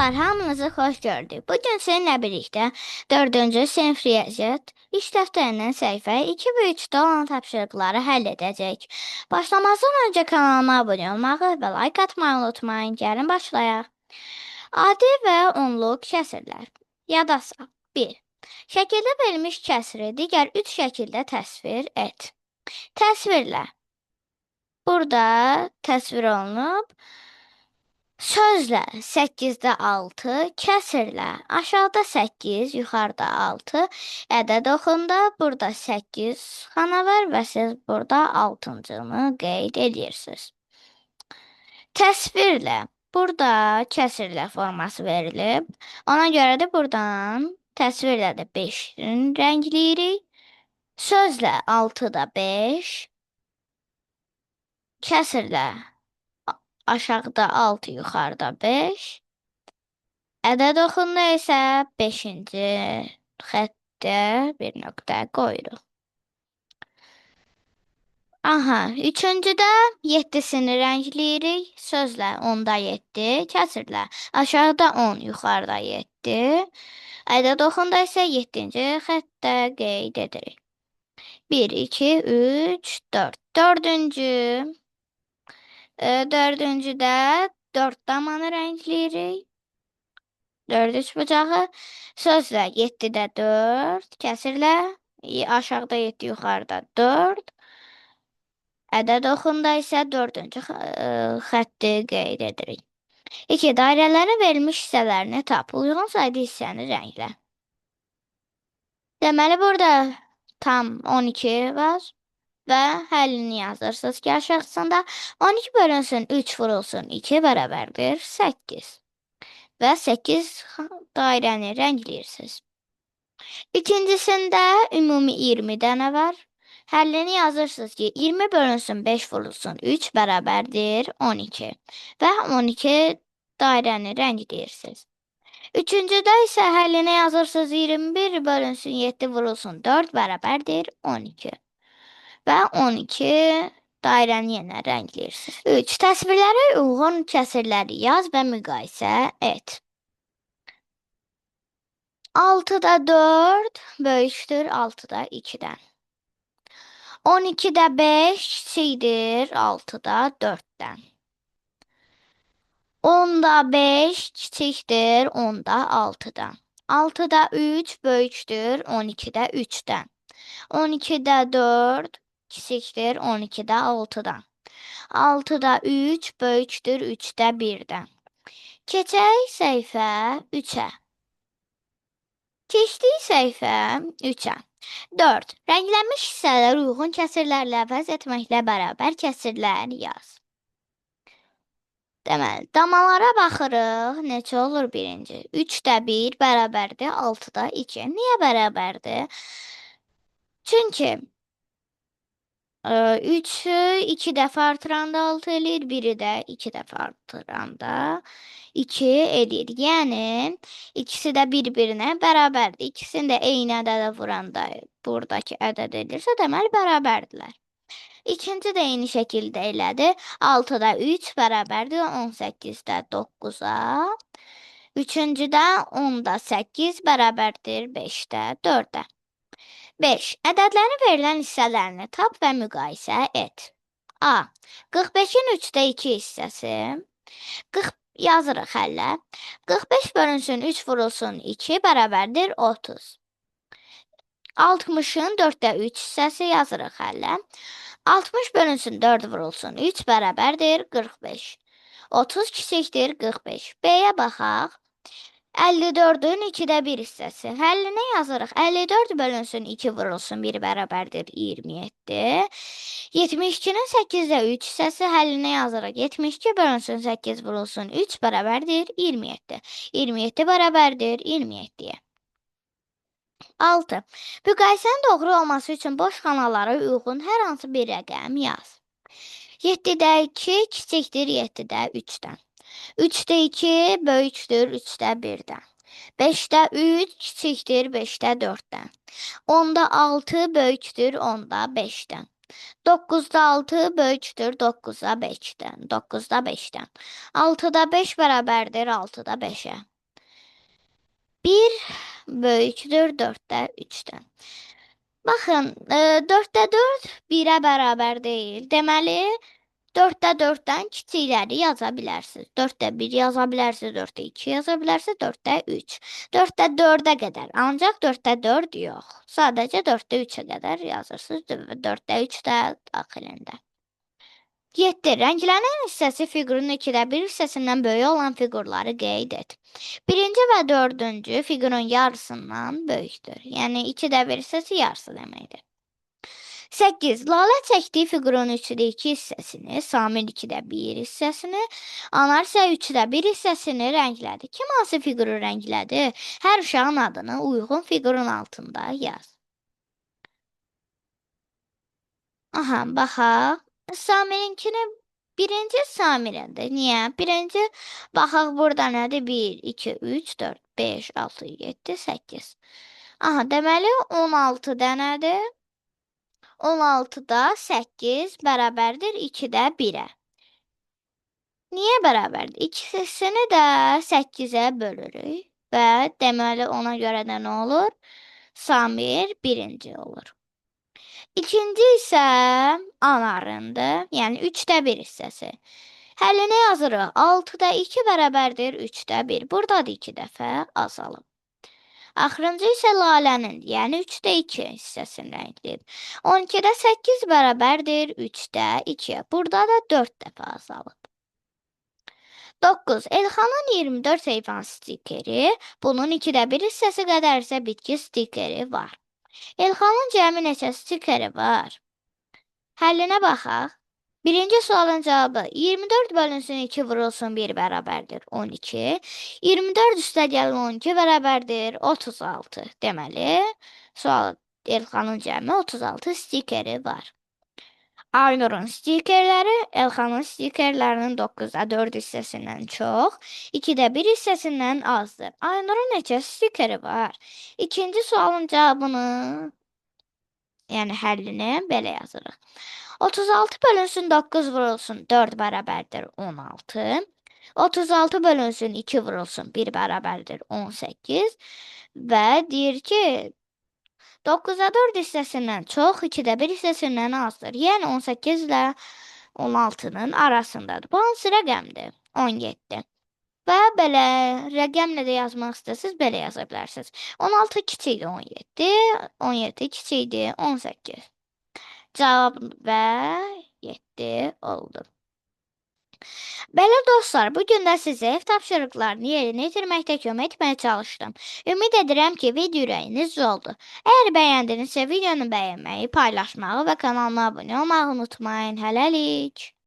Uşaqlar, hamınızı xoş gördük. Bugün sizinlə birlikdə 4-cü sinif riyaziyyat iş dəftərindən səhifə 2 və 3-də olan tapşırıqları həll edəcəyik. Başlamazdan öncə kanalıma abunə olmağı və like atmayı unutmayın. Gəlin başlayaq. Adi və onluq kəsirlər. Yada sal. 1. Şəkildə verilmiş kəsiri digər 3 şəkildə təsvir et. Təsvirlə. Burada təsvir olunub. Sözlə 8-də 6, kəsirlə aşağıda 8, yuxarıda 6, ədəd oxunda burada 8 xana var və siz burada 6-cını qeyd edirsiniz. Təsvirlə burada kəsirlə forması verilib. Ona görə də buradan təsvirlə də 5-ni rəngləyirik. Sözlə 6-da 5, kəsirlə aşağıda 6, yuxarıda 5. Ədəd oxunda isə 5-ci xəttə bir nöqtə qoyuruq. Aha, üçüncüdə 7-sini rəngləyirik. Sözlə 10-da 7, kəsirlə aşağıda 10, yuxarıda 7. Ədəd oxunda isə 7-ci xəttə qeyd edirik. 1, 2, 3, 4. Dördüncü. Dördüncüdə 4 damanı rəngləyirik. 4 üçbucağı. Sözlə 7-də 4, kəsirlə aşağıda 7, yuxarıda 4. Ədəd oxunda isə 4-cü xətti qeyd edirik. 2. Dairələrin verilmiş hissələrini tap. Uyğun sayda hissəni rənglə. Deməli, burada tam 12 var. Və həllini yazırsınız ki, aşağısında 12 bölünsün 3 vurulsun 2 bərabərdir 8. Və 8 dairəni rəngləyirsiniz. İkincisində ümumi 20 dənə var. Həllini yazırsınız ki, 20 bölünsün 5 vurulsun 3 bərabərdir 12. Və 12 dairəni rəngləyirsiniz. Üçüncüdə isə həllini yazırsınız 21 bölünsün 7 vurulsun 4 bərabərdir 12. Və 12 dairəni yenə rəngləyirsiniz. 3. Təsvirlərə uyğun kəsirləri yaz və müqayisə et. 6-da 4 böyükdür 6-da 2-dən. 12-də 5 kiçikdir 6-da 4-dən. 10-da 5 kiçikdir 10-da 6-dan. 6-da 3 böyükdür 12-də 3-dən. 12-də 4 kiçikdir 12-də 6-dan. 6-da 3 böyükdür 3-də 1-dən. Keçək səhifə 3-ə. Keçdik səhifə 3-ə. 4. Rənglənmiş hissələri uyğun kəsirlərlə əvəz etməklə bərabər kəsirlər yaz. Deməli, damalara baxırıq. Neçə olur birinci? 3-də 1 bərabərdir 6-da 2. Niyə bərabərdir? Çünki 3-ü 2 dəfə artıranda 6 eləyir, 1-i də 2 dəfə artıranda 2 eləyir. Yəni, ikisi də bir-birinə bərabərdir. İkisini də eyni ədədə vuranda buradakı ədəd eləyirsə, deməli bərabərdirlər. İkinci də eyni şəkildə elədi. 6-da 3 bərabərdir 18-də 9-a. Üçüncüdə 10-da 8 bərabərdir 5-də 4-ə. 5. Ədədlərin verilən hissələrini tap və müqayisə et. A. 45-in 3-də 2 hissəsi. 40 yazırıq həllə. 45 bölünsün 3 vurulsun 2 bərabərdir 30. 60-ın 4-də 3 hissəsi yazırıq həllə. 60 bölünsün 4 vurulsun 3 bərabərdir 45. 30 kiçikdir 45. B-yə baxaq. 54-ün 2-də 1 hissəsi. Həllinə yazırıq. 54 bölünsün 2 vurulsun 1 bərabərdir 27. 72-nin 8-də 3 hissəsi. Həllinə yazırıq. 72 bölünsün 8 vurulsun 3 bərabərdir 27. 27 bərabərdir 27-yə. 6. Müqayisənin doğru olması üçün boş xanalara uyğun hər hansı bir rəqəm yaz. 7-də 2 kiçikdir 7-də 3-dən. 3-də 2 böyükdür 3-də 1-dən. 5-də 3 kiçikdir 5-də 4-dən. 10-da 6 böyükdür 10-da 5-dən. 9-da 6 böyükdür 9-da 5-dən. 9-da 5-dən. 6-da 5 bərabərdir 6-da 5-ə. 1 böyükdür 4-də 3-dən. Baxın, 4-də 4 1-ə bərabər deyil. Deməli, 4-də 4-dən kiçikləri yaza bilərsiniz. 4-də 1 yaza bilərsiniz, 4-də 2 yaza bilərsiniz, 4-də 3. 4-də 4-ə qədər, ancaq 4-də 4 yox. Sadəcə 4-də 3-ə qədər yazırsınız, 4-də 3 də daxilində. 7. Rənglənən hissəsi fiqurun 2-də 1 hissəsindən böyük olan fiqurları qeyd et. Birinci və dördüncü fiqurun yarısından böyükdür. Yəni 2-də 1 hissəsi yarısı deməkdir. 8. Lalə çəkdiyi fiqurun 3-də 2 hissəsini, Samir 2-də 1 hissəsini, Anar isə 3-də 1 hissəsini rənglədi. Kim hansı fiquru rənglədi? Hər uşağın adını uyğun fiqurun altında yaz. Aha, baxaq. Samirinkini birinci Samirindir. Niyə? Birinci, baxaq burada nədir? 1, 2, 3, 4, 5, 6, 7, 8. Aha, deməli 16 dənədir. 16-da 8 bərabərdir 2-də 1-ə. Niyə bərabərdir? İkisini də 8-ə bölürük və deməli ona görə də nə olur? Samir birinci olur. İkinci isə Anarındır. Yəni 3-də 1 hissəsi. Həllinə yazırıq. 6-da 2 bərabərdir 3-də 1. Burada da 2 dəfə azalıb. Axırıncı isə Lalənin, yəni 3-də 2 hissəsini rəngləyib. 12-də 8 bərabərdir 3-də 2. Burada da 4 dəfə azalıb. 9. Elxanın 24 heyvan stikeri, bunun 2-də 1 hissəsi qədər isə bitki stikeri var. Elxanın cəmi neçə stikeri var? Həllinə baxaq. Birinci sualın cavabı 24 bölünsün 2 vurulsun 1 bərabərdir 12. 24 üstə gəlin 12 bərabərdir 36. Deməli, sual Elxanın cəmi 36 stikeri var. Aynurun stikerləri Elxanın stikerlərinin 9-da 4 hissəsindən çox, 2-də 1 hissəsindən azdır. Aynurun neçə stikeri var? İkinci sualın cavabını, yəni həllini belə yazırıq. 36 bölünsün 9 vurulsun 4 bərabərdir 16. 36 bölünsün 2 vurulsun 1 bərabərdir 18. Və deyir ki, 9-da 4 hissəsindən çox, 2-də 1 hissəsindən azdır. Yəni 18 ilə 16-nın arasındadır. Bu hansı rəqəmdir? 17. Və belə rəqəmlə də yazmaq istəsiniz, belə yaza bilərsiniz. 16 kiçikdir 17, 17 kiçikdir 18. Cavab və 7 oldu. Belə dostlar, bu gün də sizə ev tapşırıqlarını yerinə yetirməkdə kömək etməyə çalışdım. Ümid edirəm ki, video ürəyiniz oldu. Əgər bəyəndinizsə videonu bəyənməyi, paylaşmağı və kanalıma abunə olmağı unutmayın. Hələlik.